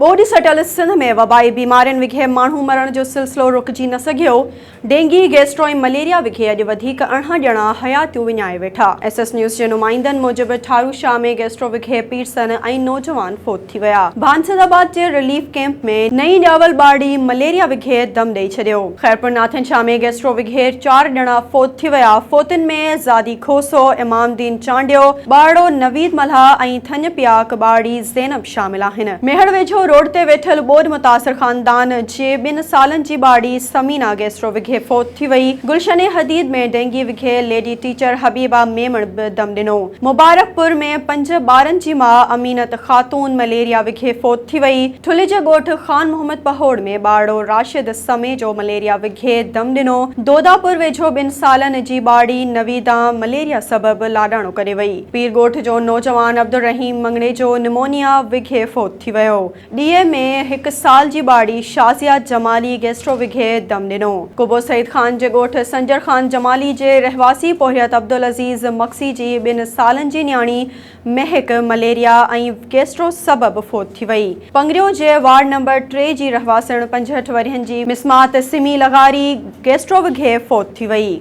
ٻوڏ سٽيل سنڌ ۾ وبائي بيمارين وگهي ماڻهو مرڻ جو سلسلو رڪجي نه سگهيو، ڊينگي، گيسٽرو ۽ مليريا وگهي اڄ وڌيڪ 18 ڄڻا حياتيون وڃائي ويٺا. ايس ايس نيوز جي نمائندن موجب ٺارو شاهه ۾ گيسٽرو وگهي پيرسن ۽ نوجوان فوت ٿي ويا. ڀانسد آباد جي رليف ڪئمپ ۾ نئين ڄاول ٻارڙي مليريا وگهي دم ڏئي ڇڏيو. خيرپور ناٿن شاهه ۾ گيسٽرو وگهي چار ڄڻا فوت ٿي ويا، فوتين ۾ زادي کوسو، امام دين چانڊيو، ٻارڙو نويد ملاح ۽ ٿڃ پياڪ ٻارڙي زينب شامل آهن. ميهڙ ويجهو روڊ تي ويٺل ٻوڏ متاثر خاندان جي ٻن سالن جي ٻارڙي ثمينه گيسٽرو وگهي فوت ٿي وئي. گلشن حديد ۾ ڊينگي وگهي ليڊي ٽيچر حبيبه ميمڻ به دم ڏنو. مبارڪپور ۾ پنج ٻارن جي ماء امينت خاتون مليريا وگهي فوت ٿي وئي. ٺلهي جي ڳوٺ خان محمد پهوڙ ۾ ٻارڙو راشد سميجو مليريا وگهي دم ڏنو. دوداپور ويجهو ٻن سالن جي ٻارڙي نويدا مليريا سبب لاڏاڻو ڪري وئي. پير ڳوٺ جو نوجوان عبدالرحيم مڱڻيجو نمونيا وگهي فوت ٿي ويو. ڏيئي ۾ هڪ سال جي ٻارڙي شازيه جمالي گيسٽرو وگهي دم ڏنو. قبو سعيد خان جي ڳوٺ سنجر خان جمالي جي رهواسي پورهيت عبدالعزيز مگسي جي ٻن سالن جي نياڻي مهڪ مليريا ۽ گيسٽرو سبب فوت ٿي وئي. پنگريو جي وارڊ نمبر ٽي جي رهواسڻ 65 ورهين جي مسمات سمي لغاري گيسٽرو وگهي فوت ٿي وئي.